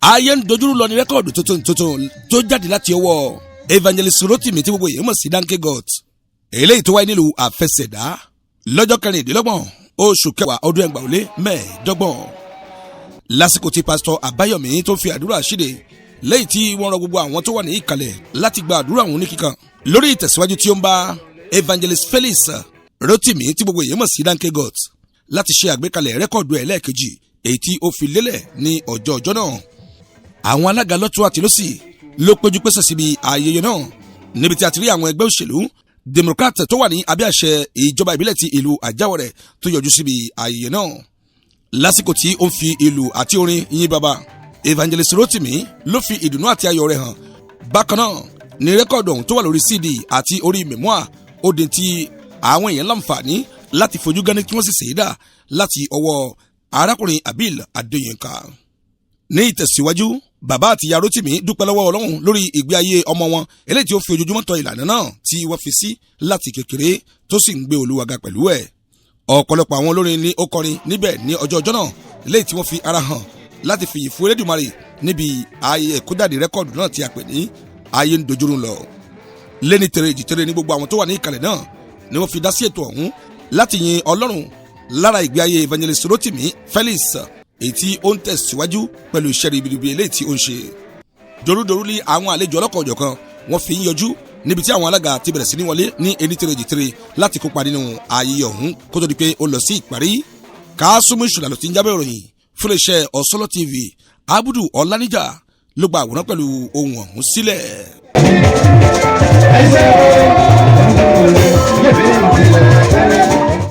Ayé ń dojúrú lọ ní rẹ́kọ̀dù tuntun tuntun tó jáde láti ọwọ́ Evangelist Rotimi, tí gbogbo èèyàn mọ̀ sí Danke God, eléyìí tó wáyé nílùú Àfẹsẹ̀dá lọ́jọ́ 26 oṣù kẹwàá ọdún 2025, lásìkò tí Pásítọ̀ Àbáyọ̀mí tó fi àdúrà ṣíde, lẹ́yìn tí wọ́n rọ gbogbo àwọn tó wà ní ìkàlẹ̀ láti gba àdúrà òun ní kíkan lórí ìtẹ̀síwájú tí ó ń bá Evangelist Felix Rotimi, tí gbogbo èèyàn mọ̀ sí Danke God, láti ṣe àgbékalẹ̀ rẹ́kọ̀dù ẹ̀ lẹ́ẹ̀kejì, èyí tí ó fi lélẹ̀ ní ọjọ́ ọjọ́ náà. Àwọn alága lọ́tún àti lọ́sì ló péjú pésẹ̀ síbi ayẹyẹ náà, níbi tí a ti rí àwọn ẹgbẹ́ òṣèlú Democrat tó wà ní abẹ́ àṣẹ ìjọba ìbílẹ̀ ti ìlú Àjáwọ̀rẹ̀ tó yọjú síbi ayẹyẹ náà. Lásìkò tí ó ń fi ìlú àti orin yìn bàbá, Evangelist Rotimi ló fi ìdùnnú àti ayọ̀ rẹ̀ hàn. Bákan náà ní rẹ́kọ̀dù ọ̀hún tó wà lórí CD àti orí memoir ó di ti àwọn èèyàn láǹfààní láti fojú gánni, kí wọ́n sì ṣèyídà láti ọwọ́ arákùnrin Abil Adéyínká. Ní ìtẹ̀síwájú, bàbá àti ìyá Rotimi dúpẹ́ lọ́wọ́ Ọlọ́run lórí ìgbé ayé ọmọ wọn, eléyìí tí ó fi ojoojúmọ́ tọ ìlànà náà tí wọ́n fi sí láti kékeré, tó sì ń gbé Olúwa ga pẹ̀lú ẹ̀. Ọ̀pọ̀lọpọ̀ àwọn olórin ní ó kọrin níbẹ̀ ní ọjọ́ ọjọ́ náà, eléyìí tí wọ́n fi ara hàn láti fìyìn fún Elédùmarè níbi ayẹyẹ ìkójáde rẹ́kọ̀dù náà tí a pè ní Ayé ń dojúrú lọ. Lẹ́ni tèrè jìtèrè ní gbogbo àwọn tó wà ní ìkàlẹ̀ náà ni wọ́n fi dá sí ètò ọ̀hún láti yin Ọlọ́run lára ìgbé ayé Evangelist Rotimi Felix, èyí tí ó ń tẹ̀síwájú pẹ̀lú iṣẹ́ ribiribi eléyìí tí ó ń ṣe. Dorúdorú ní àwọn àlejò ọlọ́kọ̀ọ̀jọ̀kan wọ́n fi ń yọjú, níbi tí àwọn alága ti bẹ̀rẹ̀ sí ní wọlé ní ení tèrè jìtèrè láti kópa nínú ayẹyẹ ọ̀hún kó tó di pé ó lọ sí ìparí. Káásùmù ìṣúná ló ti ń jábọ̀ ìròyìn fún iléeṣẹ́ Ọ̀sọ́lọ́ TV. Abudu Ọláníjà ló gba àwòrán pẹ̀lú ohun ọ̀hún sílẹ̀. Ẹsẹ̀ o, yẹ bí ìdílé.